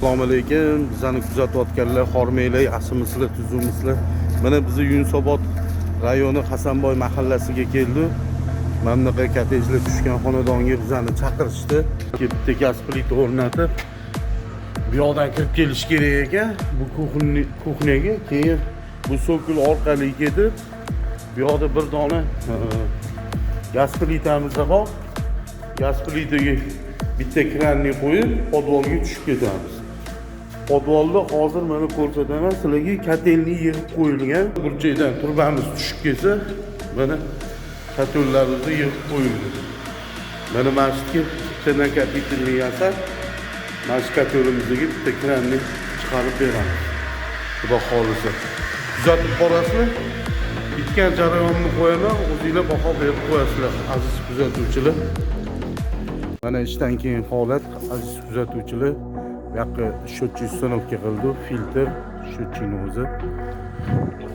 Assalomu alaykum. Bizani kuzatayotganlar, hormanglar, yaxshimisizlar, tuzukmisizlar? Mana bizni Yunusobod rayoni Hasanboy mahallasiga keldi. Mana bunaqa kottejlar tushgan xonadonga bizani chaqirishdi. Bitta gaz plita o'rnatib, bu yoqdan kirib kelish kerak ekan bu кухня ga. Keyin bu цоколь orqali ketib, bu yoqda bir dona gaz plitamiz bor. Gaz plitaga bitta kranni qo'yib, подвал ga tushib ketamiz. Подвал da hozir mana ko'rsataman sizlarga, котельный yig'ib qo'yilgan. Burchakdan trubamiz tushib kelsa, mana котёл larimizni yig'ib qo'yildi. Mana shu yerga bitta накопительный yasab, mana shu котёл imizga bitta kranni chiqarib beramiz. Xudo xohlasa. Kuzatib borasizlar. Bitgan jarayonni qo'yaman, o'zinglar baho berib qo'yasizlar, aziz kuzatuvchilar. Mana ishdan keyin holat, aziz kuzatuvchilar. Bu yoqqa счетчик установка qildi, filtr, счетчик ni o'zi.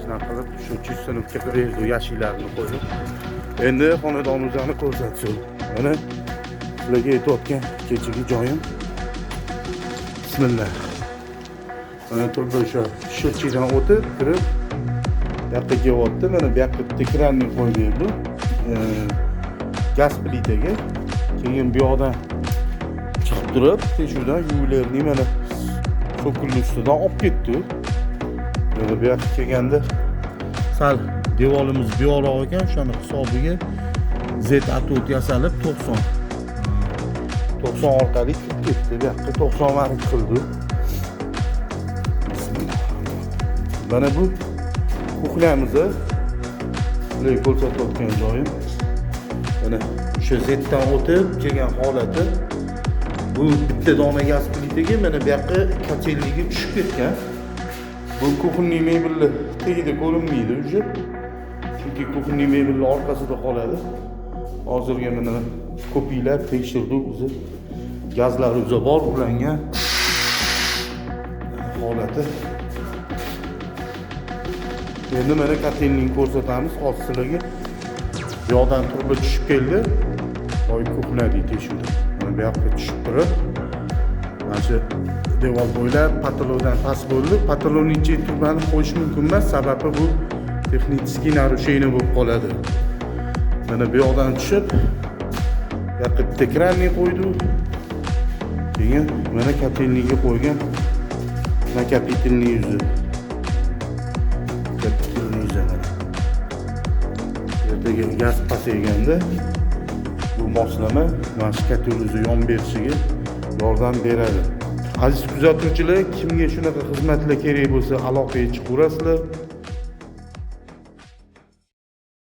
Shunaqa qilib счетчик установка qilib berdi, yashiklarni qo'yib. Endi xonadonimizni ko'rsatsin. Mana sizlarga aytayotgan kechagi joyim. Bismillah. Mana turba o'sha счетчик dan o'tib, kirib bu yoqqa kelyapti. Mana bu yoqqa bitta kranni qo'yib berdi. Gaz plitaga. Keyin bu yoqdan chiqib turib, teshuvdan ювелирный mana цоколь ni ustidan olib ketdi. Mana bu yoqqa kelganda sal devorimiz buyoqroq ekan, o'shani hisobiga Z отвод yasalib 90 90 orqali kirib ketdi. Bu yoqqa 90 varik qildi. Bismillah. Mana bu кухня miz, sizlarga ko'rsatayotgan joyim. Mana o'sha Zdan o'tib kelgan holati. Bu bitta dona gaz plitaga mana bu yoqqa котельный ga tushib ketgan. Bu кухонный mebelni tagida ko'rinmaydi уже, chunki кухонный mebelni orqasida qoladi. Hozirgi mana ko'piylar tekshirdik, o'zi gazlari o'zi bor, ulangan holati. Endi mana котельный ko'rsatamiz hozir sizlarga. Bu yoqdan turba tushib keldi, boy кухня deydi, teshuvda mana bu yoqqa tushib turib, mana shu devor bo'ylab потолок dan past bo'ldi. Потолок ning ichiga turbani qo'yish mumkin emas, sababi bu технический нарушение bo'lib qoladi. Mana bu yoqdan tushib, bu yoqqa bitta kranni qo'ydi. Keyin mana котельный ga qo'ygan накопительный yuzi, накопительный yuzi. Mana ertaga gaz pasayganda bu moslama mana shu котёл o'zi yon berishiga yordam beradi. Aziz kuzatuvchilar, kimga shunaqa xizmatlar kerak bo'lsa, aloqaga chiqaverasizlar.